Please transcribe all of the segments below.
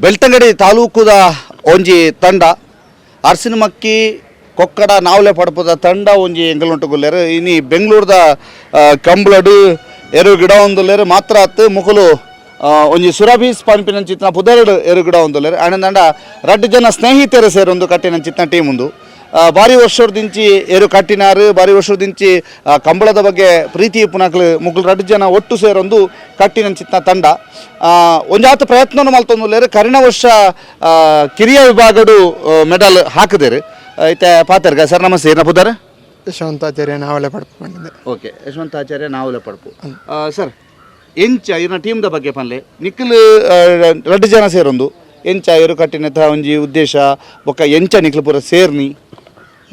Belthangady ತಾಲೂಕುದ ಒಂಜಿ ತಂಡ ಅರಸಿನಮಕ್ಕಿ ಕೊಕ್ಕಡ ನಾವಲೆ ಪಡಪದ ತಂಡ ಒಂಜಿ ಎಂಗಲುಂಟುಗುಲ್ಲೇರು. ಇನಿ ಬೆಂಗಳೂರದ ಕಂಬ್ಳಡು ಎರು ಗಿಡ ಒಂದುಲ್ಲೇರು. ಮಾತ್ರ ಅತ್ತು ಮುಕುಲು ಒಂಜಿ ಸುರಭೀಸ್ ಪನ್ಪಿನಂಚಿತ್ತಿನ ಪುದರ್ಡ್ ಎರು ಗಿಡ ಒಂದುಲ್ಲೇರು. ಆನಂದಂಡ ರಡ್ಡ್ ಜನ ಸ್ನೇಹಿತರು ಸೇರೊಂದು ಕಟ್ಟಿನಂಚಿತ್ತಿನ ಟೀಮ್ ಉಂದು. ಬಾರಿ ವರ್ಷದಿಂಚಿ ಎರು ಕಟ್ಟಿನಾರು, ಬಾರಿ ವರ್ಷದಿಂಚಿ ಕಂಬಳದ ಬಗ್ಗೆ ಪ್ರೀತಿ ಇಪ್ಪುನಕ್ಲು. ಮುಕುಲು ರಡ್ಡ್ ಜನ ಒಟ್ಟು ಸೇರೊಂದು ಕಟ್ಟಿನಂಚಿತ್ತಿನ ತಂಡ. ಒಂಜಾತ ಪ್ರಯತ್ನನು ಮಲ್ತೊಂದುಲ್ಲೇರು. ಕರಿನ ವರ್ಷ ಕಿರಿಯ ವಿಭಾಗಡು ಮೆಡಲ್ ಹಾಕಿದೇರು. ಇತ್ತೆ ಪಾತೆರ್ಗ. ಸರ್ ನಮಸ್ತೆ, ಏನ ಪುದರ್? ಯಶವಂತಾಚಾರ್ಯ, ನಾವಲೆ ಪಡ್ಪು ಪಂಡಿದೆ. ಓಕೆ, ಯಶವಂತಾಚಾರ್ಯ ನಾವಲೆ ಪಡ್ಪು. ಸರ್, ಎಂಚ ಇರ್ನ ಟೀಮ್ದ ಬಗ್ಗೆ ಪನ್ಲೆ. ನಿಕ್ಕಲ್ ರಡ್ಡ್ ಜನ ಸೇರೊಂದು ಎಂಚ ಎರು ಕಟ್ಟಿನ ಒಂಜಿ ಉದ್ದೇಶ ಬೊಕ್ಕ ಎಂಚ ನಿಕ್ಲು ಪೂರ ಸೇರ್ನಿ?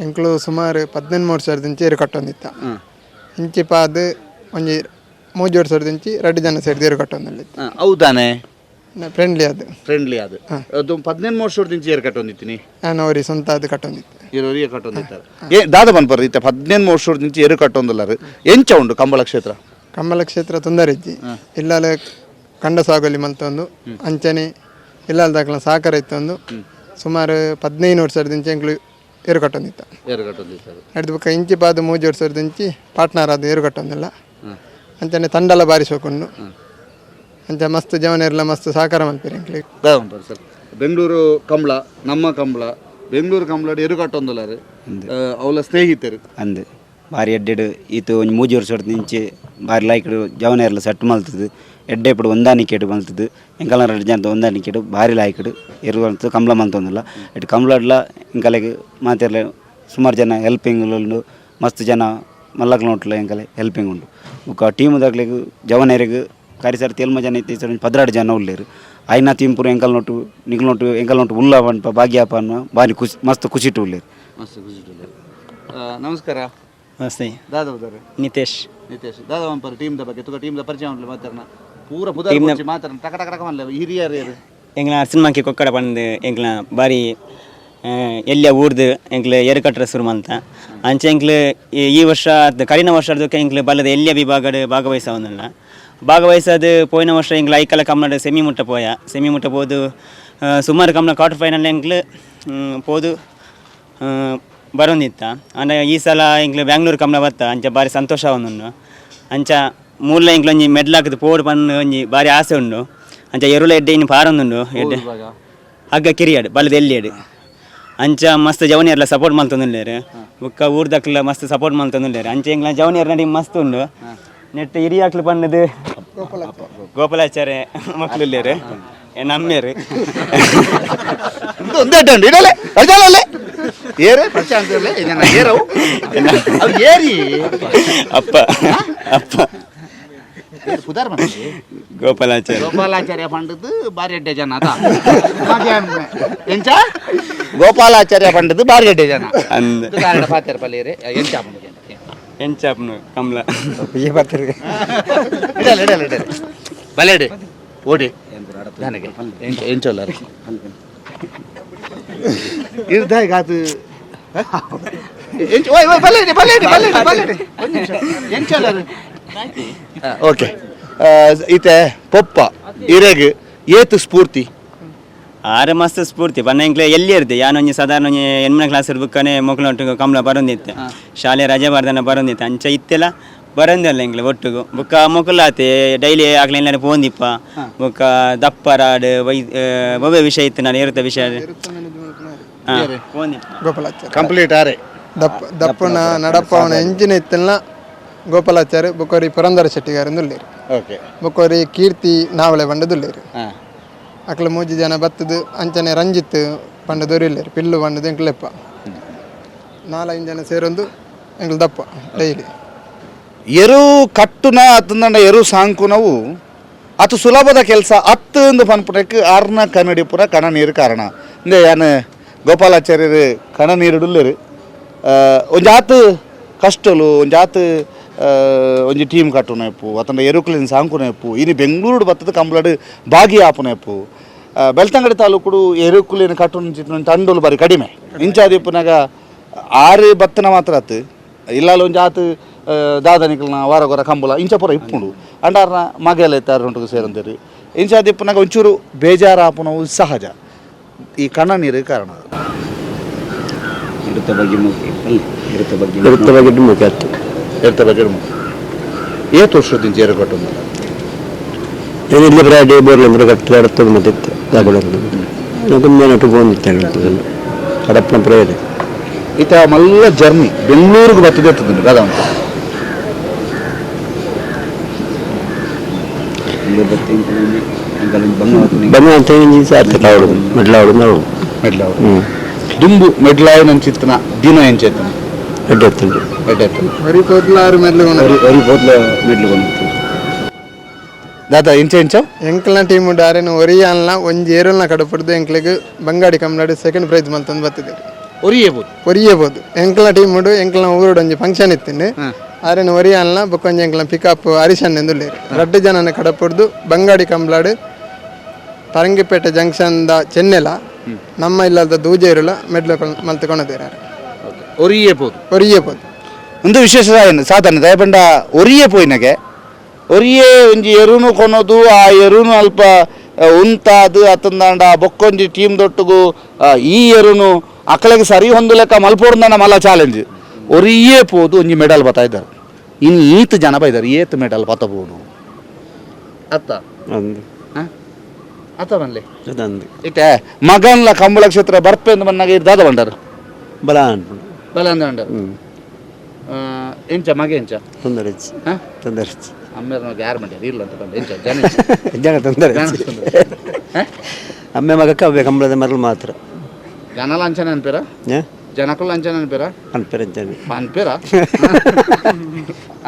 ಎಂಕ್ಲು ಸುಮಾರು 18 ವರ್ಷದಿಂಚಿ ಏರು ಕಟ್ಟೊಂದಿತ್ತ. ಇಂಚಿಪಾದ್ ಒಂಜಿ ಮೂಜಿ ವರ್ಷದಿಂಚಿ ರಡ್ಡ್ ಜನ ಸೇರ್ದು ಏರು ಕಟ್ಟೊಂದಿಲ್ಲ. ಹೌದಾನೆ? ಫ್ರೆಂಡ್ಲಿ ಅದು. ಫ್ರೆಂಡ್ಲಿ ಅದು. ಅದು 18 ವರ್ಷದಿಂಚಿ ಏರ್ ಕಟ್ಟೊಂದಿತ್ತೀನಿ? ನಾನು ಅವ್ರಿಗೆ ಸ್ವಂತ ಅದು ಕಟ್ಟೊಂದಿತ್ತೆ. ಇರೋರಿಗೆ ಕಟ್ಟೊಂದಿತ್ತಾರೆ. ಏ ದಾದ ಪನ್ಪರ್, ಇತ್ತೆ 18 ವರ್ಷದಿಂಚಿ ಏರು ಕಟ್ಟೊಂದುಲ್ಲಾರು, ಎಂಚ ಉಂಡು ಕಂಬಳ ಕ್ಷೇತ್ರ? ಕಮ್ಮಲ ಕ್ಷೇತ್ರ ತೊಂದರೆ ಇಜ್ಜಿ. ಇಲ್ಲಾಲ ಕಂಡ ಸಾಗೋಲಿ ಮಲ್ತೊಂದು ಅಂಚನೆ ಇಲ್ಲಾಲ್ ದಾಖಲ ಸಹಕಾರ ಇತ್ತೊಂದು. ಸುಮಾರು 15 ವರ್ಷದಿಂಚಿ ಎಂಕ್ಲು ಏರು ಕಟ್ಟೊಂದಿತ್ತ. ಏರು ಕಟ್ಟೊಂದಿತ್ತಾರೆ. ಅಡ್ದು ಬೊಕ್ಕ ಇಂಚಿಪಾದ ಮೂಜಿ ವರ್ಷದಿಂಚಿ ಪಾರ್ಟ್ನರ್ ಅದು ಏರು ಕಟ್ಟೊಂದಿಲ್ಲ. ಅಂಚನೆ ತಂಡಲ ಬಾರಿ ಸೋಕುಂಡು. ಅಂಚ ಮಸ್ತ್ ಜವನೆರ್ಲ ಮಸ್ತ್ ಸಹಕಾರ ಮಲ್ಪೆರ್ ಎಂಕ್ಲೆಗ್. ದಾದ ಪನ್ಪರ್ ಸರ್, ಬೆಂಗಳೂರು ಕಂಬಳ, ನಮ್ಮ ಕಂಬಳ, ಬೆಂಗಳೂರು ಕಂಬಳ ಎರು ಕಟ್ಟೊಂದುಲ್ಲಾರು, ಅವಲ ಸ್ನೇಹಿತರು. ಅಂದ್, ಬಾರಿ ಎಡ್ಡೆಡ್. ಈತ ಒಂಜಿ ಮೂಜಿ ವರ್ಷ ಇಂಚೆ ಬಾರಿ ಲಾಯ್ಕಡ್ ಜವನೆರ್ಲ ಸೆಟ್ ಮಲ್ತದು, ಎಡ್ಡೆ ಇಪ್ಪಡು ಹೊಂದಾಣಿಕೆಡ್ ಮಲ್ತದು. ಎಂಕಲ್ನ ರಡ್ಡ್ ಜನತ ಹೊಂದಾಣಿಕೆಡ್ ಬಾರಿ ಲಾಯ್ಕಡ್ ಎರು ಮಲ್ತು ಕಂಬ್ಳ ಮಲ್ತೊಂದುಲ್ಲ. ಇಟ್ ಕಂಬ್ಳಡ್ಲ ಎಂಕಲೆಗ್ ಮಾತೆರ್ಲ ಸುಮಾರು ಜನ ಹೆಲ್ಪಿಂಗ್ ಉಂಡು. ಮಸ್ತ್ ಜನ ಮಲ್ಲಕ್ಲ ಎಂಕಲೆ ಹೆಲ್ಪಿಂಗ್ ಉಂಡು. ಬೊಕ್ಕ ಟೀಮುದಕ್ಲೆಗ್ ಜವನೆರೆಗ್ ಕರಿ ಸರ್ತಿ ಎಲ್ಮ ಜನ ಇತ್ತೆ, ಈ ಸರಿ ಒಂಜಿ 12 ಜನ ಉಲ್ಲೆರ್. ಆಯ್ನ ತಿಂಪುರು ಎಂಕಲ್ ನೊಟ್ಟು ನಿಕಲ್ ನೊಟ್ಟು ಎಂಕಲ್ ನೊಟ್ಟು ಉಲ್ಲ ಪನ್ಪ ಭಾಗ್ಯಪ್ಪ ಅನ್ನುವ ಬಾರಿ ಖುಷಿ, ಮಸ್ತ್ ಖುಷಿಟ್ ಉಲ್ಲೆರ್. ಮಸ್ತ್ ಖುಷಿ. ನಮಸ್ಕಾರ. ನಮಸ್ತೆ. ದಾದ ಉದಾರೆ? ನಿತೇಶ್. ನಿತೇಶ್, ದಾದ ಪನ್ಪರ್ ಟೀಮ್ದ ಬಗ್ಗೆ? ತುಕ ಟೀಮ್ದ ಪರಿಚಯ ಉಂಟು ಮಾತಾಡ್ನ ಪೂರ ಪುದರ್ ಮಾತಾಡ ಟಕ ಟಕ ಟಕ ಮಲ್ಲೆ ಹಿರಿಯರು ಯಾರು? ಎಂಕ್ಲ ಅರ್ಸಿನ ಕೊಕ್ಕಡ ಪಂದ್. ಎಂಕ್ಲ ಬಾರಿ ಎಲ್ಲಿಯ ಊರ್ದು ಎಂಕ್ಲು ಏರು ಕಟ್ಟರ ಶುರು ಮಲ್ತ. ಅಂಚೆ ಎಂಕ್ಲು ಈ ಈ ವರ್ಷ ಅದ್ ಕರಿನ ವರ್ಷದಕ್ಕೆ ಎಂಕ್ಲು ಬಲ್ಲದ ಎಲ್ಲಿಯ ವಿಭಾಗಡ್ ಭಾಗವಹಿಸವನ್ನಲ್ಲ. ಭಾಗವಹಿಸೋದು ಪೋಯಿನ ವರ್ಷ ಎಂಕ್ಲು ಐಕಲ ಕಮ್ಮಡ ಸೆಮಿ ಮುಟ್ಟ ಪೋಯ. ಸೆಮಿ ಮುಟ್ಟ ಪೋದು ಸುಮಾರು ಕಮ್ಮನ ಕ್ವಾರ್ಟರ್ ಫೈನಲ್ ಎಂಕ್ಲು ಪೋದು ಬರೋಂದಿತ್ತ. ಅಂಡ ಈ ಸಲ ಎಂಕ್ಲು ಬ್ಯಾಂಗ್ಳೂರು ಕಮ್ಮನ ಬತ್ತ. ಅಂಚ ಬಾರಿ ಸಂತೋಷ ಉಂಡು. ಅಂಚ ಮೂಲ ಎಂಕ್ಲು ಒಂಜಿ ಮೆಡ್ಲ್ ಹಾಕುದು ಪೋಡು ಪನ್ನ್ ಒಂಜಿ ಬಾರಿ ಆಸೆ ಉಂಡು. ಅಂಚ ಎರುಲ ಎಡ್ಡೆ ಇನ್ನು ಪಾರೊಂದುಂಡು ಎಡ್ಡೆ ಹಗ್ಗ ಕಿರಿಯಾಡು ಬಲದ ಎಲ್ಲಿಯಡು. ಅಂಚ ಮಸ್ತ್ ಜವನಿಯರ್ಲ ಸಪೋರ್ಟ್ ಮಲ್ತೊಂದುಲ್ಲೆರ್. ಬೊಕ್ಕ ಊರ್ದಕ್ಲ ಮಸ್ತ್ ಸಪೋರ್ಟ್ ಮಲ್ತೊಂದುಲ್ಲೆರ್. ಅಂಚ ಎಂಕ್ಲ ಜವನಿಯರ್ ನಡಿ ಮಸ್ತ್ ಉಂಡು. ನೆಟ್ ಹಿರಿಯಾಕ್ಲು ಪನ್ನದು ಗೋಪಾಲಾಚಾರ್ಯ ಮಕ್ಳುಲ್ಲೆರ್, ನಮ್ಮೇರು. ಒಂದೇ ಉಂಡು ಇಡಲೆ ಅಜಾಲಲೆ ಏರೆ ಪರಿಚಯ ಅಂತಲೇ ಜನ ಏರವು ಅವು ಏರಿ? ಅಪ್ಪ ಅಪ್ಪ. ಪುದಾರ್ ಮನುಷ್ಯ. ಗೋಪಾಲಾಚಾರ್ಯ. ಗೋಪಾಲಾಚಾರ್ಯ ಪಂಡದ್ದು ಬಾರಿ ಎಡ್ಡೆ ಜನ ಅದ. ಎಂಚ ಗೋಪಾಲಾಚಾರ್ಯ ಪಂಡದ್ದು ಬಾರಿ ಎಡ್ಡೆ ಜನ. ಅಂದ್. ಪಾತೆರ್ ಪಲ್ಲೇರೆ ಎಂಚ ಪಂಡ? ಎಂಚಾಪ್ನು ಕಮಲ. ಇಡಲ್ಲ ಇಡಲ್ಲ ಇಡಲ್ಲ ಬಲೆಡೆ ಓಡಿ ನನಗೆ ಎಂಚ ಎಂಚೊಲ್ಲಾರ ಇರ್ದಾಗ ಅದು ಎಂಚ? ಓಯ್ ಓಯ್, ಬಲ್ಲೇಡಿ ಬಲ್ಲೇಡಿ ಬಲ್ಲೇಡಿ ಬಲ್ಲೇಡಿ, ಒಂದು ನಿಮಿಷ. ಎಂಚೊಲ್ಲಾರ? ಓಕೆ, ಇತ್ತೆ ಪೊಪ್ಪ ಇರೆಗ್ ಏತು ಸ್ಫೂರ್ತಿ? ಆರೆ ಮಸ್ತ್ ಸ್ಫೂರ್ತಿ ಪನ್ನ ಎಂಕ್ಲೆ ಎಲ್ಲಿ ಇರ್ದೆ. ಯಾನ್ ಒಂಜಿ ಸಾಧಾರಣ ಒಂಜಿ ಎಣ್ಮನೇ ಕ್ಲಾಸ್ ಬುಕ್ಕನೆ ಮೊಕ್ಲೊಟ್ಟು ಕಮಲ ಬರೊಂದಿತ್ತೆ. ಶಾಲೆ ರಜೆ ಬಾರ್ದನ ಬರೊಂದಿತ್ತೆ. ಅಂಚ ಇತ್ತೆಲ ಬರೊಂದಲ್ಲ ಎಂಕ್ಲೆ ಒಟ್ಟುಗು. ಬೊಕ್ಕ ಮೊಕುಲಾತೆ ಡೈಲಿ ಆಗ್ಲ ಎಲ್ಲಾರು ಪೋಂದಿಪ್ಪ. ಬೊಕ್ಕ ದಪ್ಪರಾಡ್ ವೈ ಒವ್ವೆ ವಿಷಯ ಇತ್ತು ನಾನು ಇರುತ್ತೆ ವಿಷಯ ಪೋಂದಿಪ್ಪ. ಗೋಪಾಲಾಚಾರ್ಯ. ಕಂಪ್ಲೀಟ್ ಆರೆ. ದಪ್ಪ ದಪ್ಪನ ನಡಪ್ಪವನ ಎಂಜಿನ ಇತ್ತಲ್ಲ ಗೋಪಾಲಾಚಾರ್ಯ. ಬೊಕ್ಕೋರಿ ಪುರಂದರ ಶೆಟ್ಟಿಗಾರ್ ಉಲ್ಲೇರು. ಬೊಕ್ಕೋರಿ ಕೀರ್ತಿ ನಾವಳೆ ಪಂಡದುಲ್ಲೇರು. ಅಕ್ಲ ಮೂಜಿ ಜನ ಬತ್ತದು. ಅಂಚನೆ ರಂಜಿತ್ ಪಂಡ ದೊರಿಲ್ಲೇರು, ಪಿಲ್ಲು ಪಂಡದು ಎಂಕ್ಲೆಪ್ಪ. ನಾಲೈದು ಜನ ಸೇರೊಂದು ಎಂಕ್ಲು ದಪ್ಪ ಡೈಲಿ. ಎರು ಕಟ್ಟುನ ಅತ್ತಂದಂಡ ಎರು ಸಾಂಕುನವು ಅತು ಸುಲಭದ ಕೆಲಸ ಅತ್ತು ಎಂದು ಪನ್ಪುಟಕ್ಕೆ ಆರ್ನ ಕನ್ನಡಿ ಪುರ ಕಣ ನೀರು ಕಾರಣ. ಇಂದೆ ಯಾನ್ ಗೋಪಾಲಾಚಾರ್ಯರು ಕಣ ನೀರುಡುಲ್ಲೇರು. ಒಂಜಾತ್ ಕಷ್ಟಲು, ಒಂಜಾತ್ ಒಂಜಿ ಟೀಮ್ ಕಟ್ಟುನ ಇಪ್ಪು ಅತ್ತಂಡ ಎರುಕುಲಿನ ಸಾಂಕುನ ಇಪ್ಪು. ಇನಿ ಬೆಂಗಳೂರು ಬತ್ತದ ಕಂಬ್ಳಡ್ ಬಾಗಿ ಆಪುನ ಇಪ್ಪು. ಬೆಳ್ತಂಗಡಿ ತಾಲೂಕುಡು ಎರುಕುಲಿನ ಕಟ್ಟುನ ತಂಡೋಲು ಬಾರಿ ಕಡಿಮೆ. ಇಂಚಾದಿಪ್ಪುನಾಗ ಆರು ಬತ್ತನ ಮಾತ್ರ ಆತು ಇಲ್ಲಾಲ ಒಂಜಾತ್ ದಾದನಿಕಲ್ನ ವಾರಗೊರ ಕಂಬಳ ಇಂಚ ಪೂರ ಇಪ್ಪುಂಡು. ಅಂಡಾರ್ನ ಮಗೆಲ ಇತ್ತಾರು ಸೇರಂದಿರಿ. ಇಂಚಾದಿಪ್ಪನಾಗ ಒಂಚೂರು ಬೇಜಾರಾಪುನವು ಸಹಜ. ಈ ಕಣ್ಣ ನೀರು ಕಾರಣ. ಇರುತ್ತ ಬಗ್ಗೆ ಮುಖ್ಯ ಅಲ್ಲ, ಇರುತ್ತ ಬಗ್ಗೆ. ಇರುತ್ತ ಬಗ್ಗೆ ಮುಖ್ಯ ಆಯ್ತು. ಎರ್ತ ಬಗ್ಗೆ ಏತ್ ವರ್ಷದಿಂದ ಏರು ಕಟ್ಟೊಂದು? ಇಲ್ಲಿ ಬ್ರಾಡಿ ಬೋರ್ಲೆಂದ್ರೆ ಕಟ್ಟದ ಅಡತ್ತದ ಮತ್ತೆ ಇತ್ತು ಮೇನಟ್ಟು ಬಂದಿತ್ತು ಅಡಪ್ಪನ ಪ್ರೇರೆ. ಈತ ಮಲ್ಲ ಜರ್ನಿ ಬೆಂಗಳೂರಿಗೆ ಬರ್ತದೆ ಇರ್ತದೆ ಅದ. ಬಂಗ ಅಂತ ಸಾರ್ಥಕ ಅವಳು ಮೆಡ್ಲ ಅವಳು ನಾವು. ಮೆಡ್ಲ. ಹ್ಞೂ. ದುಂಬು ಮೆಡ್ಲಾಯಿನ ಚಿತ್ತನ ದಿನ ಎಂಚೆತ್ತನ? ಎಡ್ಡೆ ಎತ್ತುಂಡು. ಎಡ್ಡೆ. ಒರಿ ಪೋದ್ಲಾರು ಮೆಡ್ಲು. ಒರಿ ಬೋದ್ಲ ಮೆಡ್ಲು ಬಂದಿತ್ತು. ದಾದಾ, ಎಂಚ ಎಂಚ? ಎಂಕ್ಲನ ಟೀಮ್ ಡಾರೇನು ಒರಿ ಅನ್ಲ ಒಂಜಿ ಏರುಲ್ನ ಕಡಪಡ್ದು ಎಂಕ್ಲೆಗ್ ಬಂಗಾಡಿ ಕಮ್ಲಾಡಿ ಸೆಕೆಂಡ್ ಪ್ರೈಸ್ ಮಲ್ತಂದು ಬತ್ತಿದ್ದಾರೆ. ಒರಿಯಬಹುದು. ಒರಿಯಬಹುದು. ಎಂಕ್ಲನ ಟೀಮ್ ಉಂಡು, ಎಂಕ್ಲನ ಊರುಡು ಒಂಜಿ ಫಂಕ್ಷನ್ ಇತ್ತಿಂಡು. ಆರೇನು ಒರಿ ಅನ್ಲ ಬೊಕ್ಕೊಂಜಿ ಎಂಕ್ಲನ ಪಿಕಪ್ ಹರೀಶನ್ ಎಂದುಲ್ಲೇರು ರಡ್ಡು ಜನನ ಕಡಪಡ್ದು ಬಂಗಾಡಿ ಕಂಬ್ಲಾಡು ಪರಂಗಿಪೇಟೆ ಜಂಕ್ಷನ್ the ಚೆನ್ನೆಲ ನಮ್ಮ ಇಲ್ಲದ ದೂಜೇರುಲ ಮೆಡ್ಲು ಮಲ್ತುಕೊಂಡಿದ್ದಾರೆ. ಒರಿಯಬಹುದು. ಒರಿಯಬಹುದು. ಒಂದು ವಿಶೇಷ ಏನು ಸಾಧನೆ ದಯಪಂಡ ಒರಿಯೇ ಪೋಯಿನಗೆ ಒರಿಯೇ ಒಂಜಿ ಎರುನು ಕೊನೋದು, ಆ ಎರುನು ಅಲ್ಪ ಉಂತಾದು ಅತ್ತಂದಾಂಡ ಬೊಕ್ಕೊಂಜಿ ಟೀಮ್ ದೊಟ್ಟುಗು ಈ ಎರುನು ಅಕಲೆಗೆ ಸರಿ ಹೊಂದುಲೆಕ್ಕ ಮಲ್ಪೋರ್ದನ ಮಲ್ಲ ಚಾಲೆಂಜ್. ಒರಿಯೇ ಪೋದು ಒಂಜಿ ಮೆಡಲ್ ಬತ್ತಾ ಇದ್ದಾರೆ. ಇನ್ನು ಈತ ಜನ ಬೈದಾರೆ, ಏತ್ ಮೆಡಲ್ ಬತ್ತಬೋದು ಅತ್ತ. ಅಂದು. ಅತ್ತ ಬನ್ಲೆ. ಅದಂದು. ಇತ್ತೆ ಮಗನ್ಲ ಕಂಬಳ ಕ್ಷೇತ್ರ ಬರ್ಪೆಂದು ಬಂದಾಗ ಇರ್ದಾದ ಬಂಡಾರ. ಬಲ ಅನ್ಪುಂಡು. ಬಲ ಅಂದ ಬಂಡಾರ. ಎಂಚ ಮಗ ಎಂಚ? ತೊಂದರೆ ಹೆಚ್ಚು. ಹಾ? ತೊಂದರೆ ಹೆಚ್ಚು. ಅಮ್ಮೇರ್ ಯಾರು ಮಾಡ್ಯಾರ ಇಲ್ಲ ಅಂತ ಬಂದ ಎಂಚ ಜನ? ಜನ ತೊಂದರೆ ಹೆಚ್ಚು. ಅಮ್ಮೆ ಮಗಕ್ಕೆ ಅವೇ ಕಂಬಳದ ಮರಳು ಮಾತ್ರ. ಜನ ಲಾಂಛನ ಅನ್ಪೇರ? ಏ? ಜನಕುಲು ಲಾಂಛನ ಅನ್ಪೇರ? ಅನ್ಪೇರ ಅಂಚನೆ. ಅನ್ಪೇರ.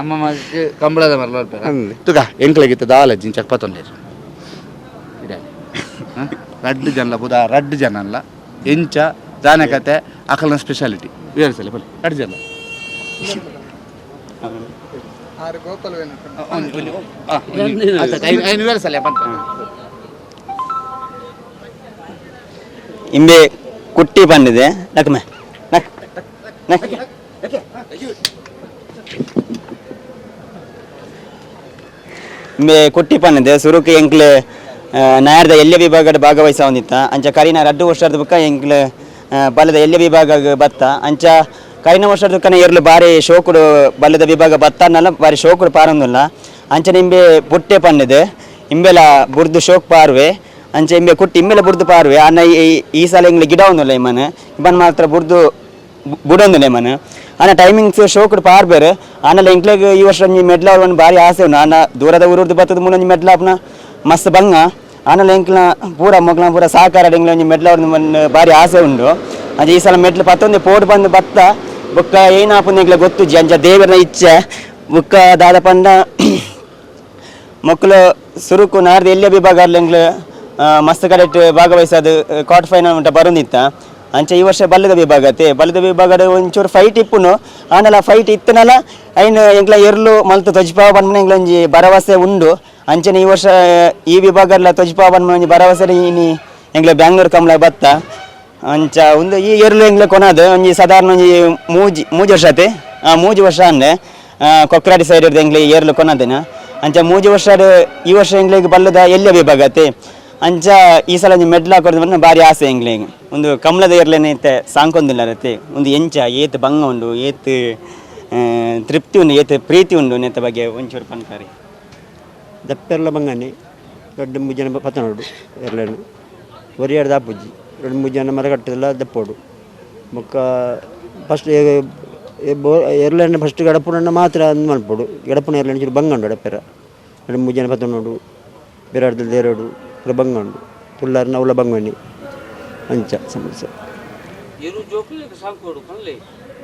ಅಮ್ಮ ಮಗಕ್ಕೆ ಕಂಬಳದ ಮರಳು ಅನ್ಪೇರ. ಅಂದ್. ತುಗ ಎಂಕ್ಲೆಗಿತ್ತು ದಾಲ ಜಿಂಚಕ್ ಪತ್ತೊಂದೇರು ಇಡೆ ರಡ್ಡು ಜನಲ ಬುದ ರಡ್ಡು ಜನ ಅಲ್ಲ ಎಂಚ ದಾನೆ ಕತೆ ಅಕಲ್ನ ಸ್ಪೆಷಾಲಿಟಿ ವಿವರಿಸಲಿ ಬಲಿ ರಡ್ಡು ಜನ. ಆರು ಗೋಪಾಲ. ವಿವರಿಸಲಿ. ಇಂಬೆ ಕುಟ್ಟಿ ಬಂದಿದೆ ನಕ್ಮೆ ನಕ್ ನಕ್. ಇಂಬೆ ಕುಟ್ಟಿ ಪನ್ನಿದೆ ಸುರುಕು ಎಂಕ್ಲೆ ನಾಯರ್ದ ಎಲ್ಯ ವಿಭಾಗದ ಭಾಗವಹಿಸ ಹೊಂದಿತ್ತ. ಅಂಚ ಕರಿನ ರಡ್ಡು ವರ್ಷದ ಬುಕ್ಕ ಎಂಕ್ಲೆ ಬಲದ ಎಲ್ಯ ವಿಭಾಗ ಬತ್ತ. ಅಂಚ ಕರಿನ ವರ್ಷದ ದುಕ್ಕನ ಏರ್ಲು ಬಾರಿ ಶೋಕುಡು ಬಲದ ವಿಭಾಗ ಬತ್ತ ಅನ್ನಲ್ಲ, ಬಾರಿ ಶೋಕುಡು ಪಾರೊಂದುಲ್ಲ. ಅಂಚನೆ ಇಂಬೆ ಪುಟ್ಟೆ ಪನ್ನಿದೆ ಇಂಬೆಲ ಬುರ್ದು ಶೋಕ್ ಪಾರುವೆ. ಅಂಚೆ ಇಂಬೆ ಕುಟ್ಟಿ ಇಂಬೆಲ ಬುರ್ದು ಪಾರುವೆ. ಅನ್ನ ಈ ಈ ಸಲ ಎಂಗ್ಲೆ ಗಿಡ ಒಂದುಲ್ಲ ಇಮ್ಮನ ಇಬ್ಬನ್ ಮಾತ್ರ ಬುರ್ದು ಬುಡೊಂದುಲ್ಲ ಇಮ್ಮನ. ಆನ ಟೈಮಿಂಗ್ಸ್ ಶೋಕುಡು ಪಾರ್ಬೇರು. ಆನಲ್ಲ ಎಂಕ್ಲೆಗ್ ಈ ವರ್ಷ ಒಂಜಿ ಮೆಡ್ಲ ಒಂದು ಬಾರಿ ಆಸೆ ಉಂಡು. ಆನ ದೂರದ ಊರುರ್ದು ಬತ್ತದ ಮುನ್ನೊಂಜಿ ಮೆಡ್ಲ ಆಪುನ ಮಸ್ತ್ ಬಂಗ. ಆನಲ್ಲ ಎಂಕ್ಲ ಪೂರ ಮೊಗ್ಲ ಪೂರ ಸಹಕಾರ ಎಂಗ್ಲ ಒಂಜಿ ಮೆಡ್ಲ ಒಂದು ಬಾರಿ ಆಸೆ ಉಂಡು. ಅಂಚ ಈ ಸಲ ಮೆಡ್ಲು ಪತ್ತೊಂದು ಪೋಡು ಬಂದು ಬತ್ತ ಬೊಕ್ಕ ಏನಾಪುಂದು ಎಂಕ್ಲೆ ಗೊತ್ತುಜ್ಜಿ. ಅಂಚ ದೇವರನ ಇಚ್ಛೆ. ಬೊಕ್ಕ ದಾದ ಪಂಡ ಮೊಕ್ಕಲು ಸುರುಕು ನಾಡ್ದು ಎಲ್ಲಿಯ ವಿಭಾಗ ಎಂಗ್ಲು ಮಸ್ತ್ ಕಡೆಟ್ ಭಾಗವಹಿಸೋದು ಕ್ವಾರ್ಟರ್ ಫೈನಲ್ ಉಂಟ ಬರೋದಿತ್ತ. ಅಂಚ ಈ ವರ್ಷ ಬಲ್ಲದ ವಿಭಾಗ ಅತ್ತೆ ಬಲ್ಲದ ವಿಭಾಗದ ಒಂಚೂರು ಫೈಟ್ ಇಪ್ಪುನು. ಆಂಡಲ ಫೈಟ್ ಇತ್ತನಲ್ಲ ಐನ್ ಎಂಕ್ಲ ಎರ್ಲು ಮಲ್ತು ತೊಜ್ಪಾವ ಪನ್ಪುನ ಎಂಕ್ಲ ಒಂಜಿ ಭರವಸೆ ಉಂಡು. ಅಂಚನೆ ಈ ವರ್ಷ ಈ ವಿಭಾಗಲ ತೊಜ್ಪಾವ ಪನ್ಪುನ ಒಂಜಿ ಭರವಸೆ ಇನಿ ಎಂಕ್ಲ ಬ್ಯಾಂಗ್ಳೂರ್ ಕಮಲ ಬತ್ತ. ಅಂಚ ಒಂದು ಈ ಎರ್ಲು ಎಂಕ್ಲ ಕೊನದು ಒಂಜಿ ಸಾಧಾರಣ ಒಂಜಿ ಮೂಜಿ ಮೂಜಿ ವರ್ಷ ಆತೆ. ಆ ಮೂಜಿ ವರ್ಷ ಅಂದೆ ಕೊಕ್ರಾಡಿ ಸೈಡ್ ಇರ್ದು ಎಂಕ್ಲೆ ಏರ್ಲು ಕೊನದೇನ. ಅಂಚ ಮೂಜಿ ವರ್ಷ ಈ ವರ್ಷ ಎಂಕ್ಲೆಗ್ ಬಲ್ಲದ ಎಲ್ಲಿಯ ವಿಭಾಗ ಅತ್ತೆ. ಅಂಚ ಈ ಸಲ ಒಂಜಿ ಮೆಡ್ಲ್ ಹಾಕೋದು ಬಂದ್ರೆ ಭಾರಿ ಆಸೆ ಎಂಕ್ಲೆಗ್. ಒಂದು ಕಮಲದ ಏರ್ಲೇನೆ ಇತ್ತೆ ಸಾಂಕೊಂದಿಲ್ಲ ರತ್ತೆ. ಒಂದು ಎಂಚ ಏತ್ ಬಂಗ ಉಂಡು, ಏತ್ ತೃಪ್ತಿ ಉಂಡು, ಏತ್ ಪ್ರೀತಿ ಉಂಡು ನೆತ್ತ ಬಗ್ಗೆ ಒಂಚೂರು ಪನ್ಕಾರಿ. ದಪ್ಪೆರ್ಲ ಬಂಗಾನೆ ದೊಡ್ಡ ಮೂರು ಜನ ಪತ್ತನೋಡು ಎರ್ಲೇನು ಒರಿಯಾಡ್ದು ಆಪುಜ್ಜಿ. ಎರಡು ಮೂರು ಜನ ಮರ ಕಟ್ಟದೆಲ್ಲ ದಪ್ಪೋಡು. ಬೊಕ್ಕ ಫಸ್ಟ್ ಎರ್ಲೇನ ಫಸ್ಟ್ ಗಡಪುನ ಮಾತ್ರ ಅಂದ್ ಮಲ್ಪೊಡು. ಗಡಪುನ ಎರ್ಲೇನ ಚೂರು ಬಂಗ ಉಂಡು. ಅಡಪೆರ ಎರಡು ಮೂರು ಜನ ಪತ್ತನೋಡು ಬೇರಾಡ್ದಲ್ಲಿ ಎರಡು ಪೂರ ಬಂಗ ಉಂಡು. ತುಲ್ಲಾರ್ನ ಅವಲ ಬಂಗಣಿ ಅಂಚ ಸಮಸ್ಯೆ.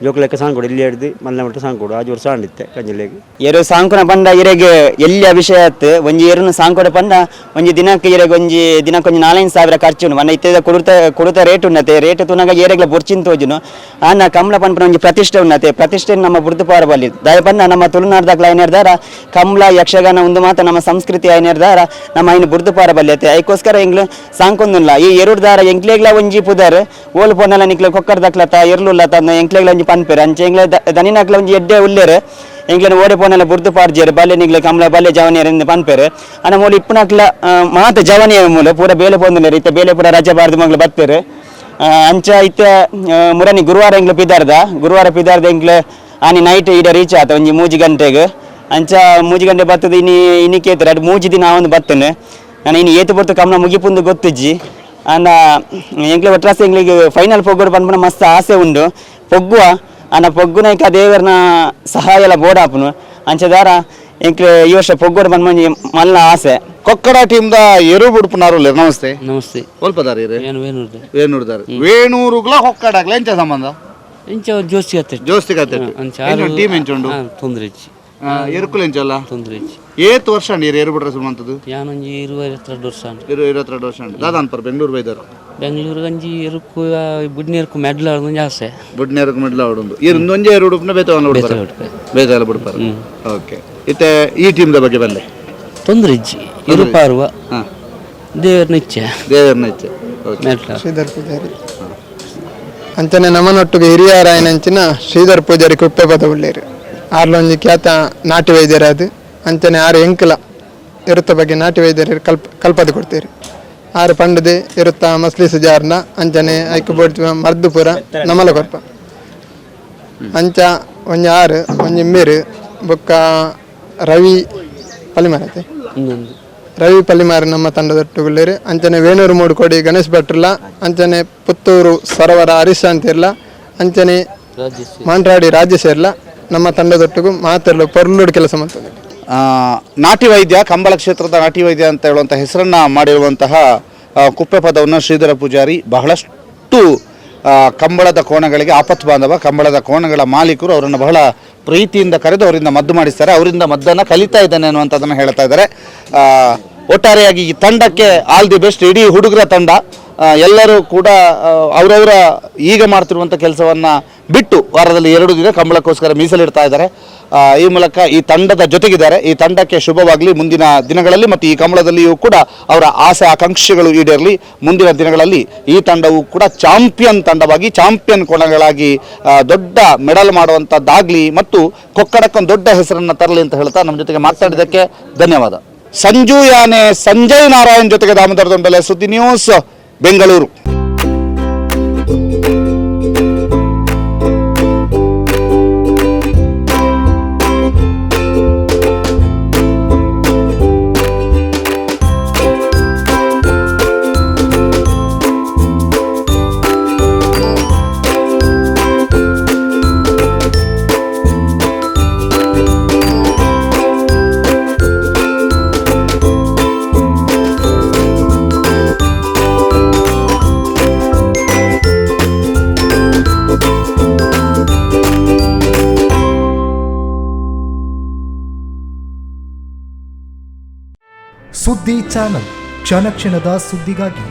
ಜೋಕುಲೆಕ್ಕ ಸಾಂಕೊಡು ಇಲ್ಲಿ ಹಿಡ್ದು ಮಲ್ಲ ಮಟ್ಟ ಸಾಂಕೊಡು ಆಜು ವರ್ಷ ಆಂಡಿತ್ತೆ ಕಂಜಲೆಗ್. ಎರು ಸಾಂಕುನ ಪಂಡ ಇರೆಗ್ ಎಲ್ಲಿ ವಿಷಯ ಆತ್. ಒಂಜಿ ಎರುನು ಸಾಂಕೊಡ ಪಂಡ ಒಂಜಿ ದಿನಕ್ಕೆ ಇರೆಗ್ ಒಂಜಿ ದಿನಕ್ಕೆ ಒಂಜಿ 4-5 ಸಾವಿರ ಖರ್ಚು ಉಂಡು. ಮನ್ನ ಇತ್ತೆ ಕುಡುತ ಕುಡುತ ರೇಟ್ ಉನ್ನತೆ ರೇಟ್ ತುನಗ ಏರೆಗ್ಲ ಬೊರ್ಚಿನ್ ತೋಜುನು. ಆನ ಕಮಲ ಪನ್ಪುನ ಒಂಜಿ ಪ್ರತಿಷ್ಠೆ ಉನ್ನತೆ ಪ್ರತಿಷ್ಠೆ ನಮ್ಮ ಬುರ್ದು ಪಾರ ಬಲ್ಲಿ ದಾಯ ಪಂಡ ನಮ್ಮ ತುಳುನಾಡ್ದಾಗ್ಲ ಐನೇರ್ದಾರ ಕಮಲ ಯಕ್ಷಗಾನ ಒಂದು ಮಾತ ನಮ್ಮ ಸಂಸ್ಕೃತಿ ಐನೇರ್ದಾರ ನಮ್ಮ ಐನು ಬುರ್ದು ಪಾರ ಬಲ್ಲಿ ಅತ್ತೆ. ಐಕೋಸ್ಕರ ಎಂಗ್ಲು ಸಾಂಕೊಂದುಲ್ಲ. ಈ ಎರುಡ್ದಾರ ಎಂಕ್ಲೆಗ್ಲ ಒಂಜಿ ಪುದರ್ ಓಲು ಪೊನ್ನಲ ನಿಕ್ಲೆ ಕೊಕ್ಕರ್ದಕ್ಲತ ಎರ್ಲುಲ್ಲ ತನ್ನ ಎಂಕ್ಲೆಗ್ಲ ಒಂಜಿ ಪನ್ಪೆರ್. ಅಂಚೆ ಎಂಗ್ಲ ದನಿನಕ್ಲ ಒಂಜಿ ಎಡ್ಡೆ ಉಲ್ಲೇರು. ಎಂಕ್ಲೆನ ಓಡೆ ಪೋನೆಲ್ಲ ಬುರ್ದು ಪಾಡ್ಜೇರು ಬಲ್ಲೆ ನಿಗ್ಲೆ ಕಮಲ ಬಲ್ಲೆ ಜವನಿಯರ್ ಎಂದು ಪನ್ಪೇರು. ಅನ ಮೂಲ ಇಪ್ಪುನಕ್ಲ ಮಾತ ಜವನಿಯ ಮೂಲ ಪೂರ ಬೇಲೆ ಪೋಂದುಲ್ಲೆರ್. ಇತ್ತೆ ಬೇಲೆ ಪೂರ ರಜೆ ಬಾರ್ದು ಮಂಗ್ಲ ಬತ್ತೇರು. ಅಂಚ ಇತ್ತೆ ಮುರನಿ ಗುರುವಾರ ಎಂಕ್ಲೆ ಪಿದಾರ್ದ, ಗುರುವಾರ ಪಿದಾರ್ದ ಎಂಕ್ಲೆ ಆನಿ ನೈಟ್ ಇಡ ರೀಚ್ ಆತ ಒಂಜಿ 3 ಗಂಟೆಗೆ. ಅಂಚ 3 ಗಂಟೆ ಬತ್ತದ ಇನಿ ಇನಿ ಕೇತಾರೆ ಅಡ್ 3 ದಿನ ಒಂದು ಬತ್ತನೆ. ನಾನು ಇನ್ನು ಏತು ಪೊರ್ತು ಕಮ್ನ ಮುಗಿಪುಂದು ಗೊತ್ತಿಜ್ಜಿ. ಅಂಡ ಎಂಕ್ಲೆ ಒಟ್ರಾಸಿ ಎಂಕ್ಲಿಗೆ ಫೈನಲ್ ಪೊಗ್ಗುಡು ಪನ್ಪುನ ಮಸ್ತ್ ಆಸೆ ಉಂಡು ಪೊಗ್ಗುವ. ಅಂಡ ಪೊಗ್ಗುನೈಕ ದೇವರ್ನ ಸಹಾಯ ಎಲ್ಲ ಬೋಡಾಪುನು. ಅಂಚದಾರ ಎಂಕ್ಲೆ ಈ ವರ್ಷ ಪೊಗ್ಗುಡು ಪನ್ಪುನ ಮಲ್ಲ ಆಸೆ. Kokkada team the ಎರು ಬುಡ್ಪುನಾರು. ನಮಸ್ತೆ. ನಮಸ್ತೆ. ಒಲ್ಪದಾರ ಇರು? ಏನು ವೇಣೂರ್ದೆ. ವೇಣೂರ್ದಾರು. ವೇಣೂರುಗ್ಲ ಕೊಕ್ಕಡಗ್ಲ ಎಂಚ ಸಂಬಂಧ? ಇಂಚ ಜೋಸ್ತಿ ಆತೈತಿ. ಜೋಸ್ತಿ ಕತ್ತೆ. ಅಂಚ. ಟೀಮ್ ಎಂಚುಂಡು? ತೊಂದರೆ ಇಜ್ಜಿ. ಎರುಕುಲು ಎಂಚಲ್ಲ? ತೊಂದರೆ ಇಜ್ಜಿ. ಏತ್ ವರ್ಷ ನೀರು ಎರು ಬಿಡ್ರೆ ಸುಮಂತದ್ದು? ಯಾನೊಂಜಿ 22 ವರ್ಷ ಆಂಡ್. 22 ವರ್ಷ ಉಂಟು. ದಾದ ಅನ್ಪರ್ ಬೆಂಗಳೂರು ಬೈದರು? ಬೆಂಗಳೂರು ಗಂಜಿ ಎರುಕು ಬುಡ್ನೇರ್ಕು ಮೆಡ್ಲ್ ಆಡೋದು ಆಸೆ. ಬುಡ್ನೇರ್ಕು ಮೆಡ್ಲ್ ಆಡೋದು. ಇರು ಒಂಜೆ ಎರು ಉಡುಪನ ಬೇತವಲ್ಲ ಉಡುಪರ? ಬೇತವಲ್ಲ ಬಿಡ್ಪಾರ. ಓಕೆ, ಇತ್ತೆ ಈ ಟೀಮ್ the ಬಗ್ಗೆ ಬಲ್ಲೆ. ತೊಂದರೆ ಇಜ್ಜಿ, ಎರು ಪಾರುವ. ದೇವರನ್ನ ಇಚ್ಛೆ. ದೇವರನ್ನ ಇಚ್ಛೆ. ಓಕೆ. ಮೆಡ್ಲ್. ಶ್ರೀಧರ್ ಪೂಜಾರಿ. ಅಂಚನೆ ನಮ್ಮನೊಟ್ಟಿಗೆ ಹಿರಿಯರಾಯನಂಚಿನ ಶ್ರೀಧರ್ ಪೂಜಾರಿ ಕುಪ್ಪೆ ಪದ ಉಳ್ಳೇರು. ಆರ್ಲೊಂಜಿ ಖ್ಯಾತ ನಾಟಿ ವೈದ್ಯರಾದ ಅಂಚನೆ ಆರು ಎಂಕಲ ಎರುತ್ತ ಬಗ್ಗೆ ನಾಟಿ ವೈದ್ಯರು ಕಲ್ಪದ ಕೊಡ್ತೀರಿ. ಆರು ಪಂಡದೆ ಎರುತ್ತ ಮಸ್ಲಿ ಸುಜಾರ್ನ ಅಂಚನೆ ಐಕು ಬೋಡ್ಚ ಮರ್ದು ಪೂರ ನಮಲ ಕೊರ್ಪ. ಅಂಚ ಒಂಜಿ ಆರು ಒಂಜಿ ಮೇರು ಬೊಕ್ಕ ರವಿ ಪಲಿಮಾರತೆ. ಇನ್ನೊಂದು ರವಿ ಪಲಿಮಾರು ನಮ್ಮ ತಂಡದೊಟ್ಟುಗುಳ್ಳೇರು. ಅಂಚನೆ ವೇಣೂರು ಮೂಡುಕೋಡಿ ಗಣೇಶ್ ಭಟ್ರಲ, ಅಂಚನೆ ಪುತ್ತೂರು ಸರೋವರ ಹರೀಶ್ ಅಂತಿರ್ಲ, ಅಂಚನೆ ರಾಜೇಶ್ ಮಾಂಟ್ರಾಡಿ ರಾಜೇಶ್ ಇರ್ಲ ನಮ್ಮ ತಂಡದೊಟ್ಟಿಗೂ ಮಾತೆಲ್ಲ ಪೊರ್ಲುಡು ಕೆಲಸ ಮಾಡ್ತದೆ. ನಾಟಿ ವೈದ್ಯ, ಕಂಬಳ ಕ್ಷೇತ್ರದ ನಾಟಿ ವೈದ್ಯ ಅಂತ ಹೇಳುವಂಥ ಹೆಸರನ್ನು ಮಾಡಿರುವಂತಹ ಕುಪ್ಪೆ ಪದವನ್ನು ಶ್ರೀಧರ ಪೂಜಾರಿ ಬಹಳಷ್ಟು ಕಂಬಳದ ಕೋಣಗಳಿಗೆ ಆಪತ್ ಬಾಂಧವ, ಕಂಬಳದ ಕೋಣಗಳ ಮಾಲೀಕರು ಅವರನ್ನು ಬಹಳ ಪ್ರೀತಿಯಿಂದ ಕರೆದು ಅವರಿಂದ ಮದ್ದು ಮಾಡಿಸ್ತಾರೆ. ಅವರಿಂದ ಮದ್ದನ್ನು ಕಲಿತಾ ಇದ್ದಾನೆ ಅನ್ನುವಂಥದ್ದನ್ನು ಹೇಳ್ತಾ ಇದ್ದಾರೆ. ಒಟ್ಟಾರೆಯಾಗಿ ಈ ತಂಡಕ್ಕೆ ಆಲ್ the best. ಇಡೀ ಹುಡುಗರ ತಂಡ ಎಲ್ಲರೂ ಕೂಡ ಅವರವರ ಈಗ ಮಾಡ್ತಿರುವಂಥ ಕೆಲಸವನ್ನು ಬಿಟ್ಟು ವಾರದಲ್ಲಿ 2 ದಿನ ಕಂಬಳಕ್ಕೋಸ್ಕರ ಮೀಸಲಿಡ್ತಾ ಇದ್ದಾರೆ. ಈ ಮೂಲಕ ಈ ತಂಡದ ಜೊತೆಗಿದ್ದಾರೆ. ಈ ತಂಡಕ್ಕೆ ಶುಭವಾಗಲಿ ಮುಂದಿನ ದಿನಗಳಲ್ಲಿ ಮತ್ತು ಈ ಕಂಬಳದಲ್ಲಿಯೂ ಕೂಡ ಅವರ ಆಸೆ ಆಕಾಂಕ್ಷೆಗಳು ಈಡೇರಲಿ. ಮುಂದಿನ ದಿನಗಳಲ್ಲಿ ಈ ತಂಡವು ಕೂಡ ಚಾಂಪಿಯನ್ ತಂಡವಾಗಿ, ಚಾಂಪಿಯನ್ ಕೋಣಗಳಾಗಿ ದೊಡ್ಡ ಮೆಡಲ್ ಮಾಡುವಂಥದ್ದಾಗಲಿ ಮತ್ತು ಕೊಕ್ಕಡಕ್ಕೊಂದು ದೊಡ್ಡ ಹೆಸರನ್ನು ತರಲಿ ಅಂತ ಹೇಳ್ತಾ ನಮ್ಮ ಜೊತೆಗೆ ಮಾತಾಡಿದ್ದಕ್ಕೆ ಧನ್ಯವಾದ. ಸಂಜು ಯಾನೆ ಸಂಜಯ್ ನಾರಾಯಣ್ ಜೊತೆಗೆ ದಾಮೋದರ ದೊಂಬೆಲೆ, ಸುದ್ದಿ ನ್ಯೂಸ್, ಬೆಂಗಳೂರು. ಸುದ್ದಿ ಚಾನಲ್, ಕ್ಷಣ ಕ್ಷಣದ ಸುದ್ದಿಗಾಗಿ.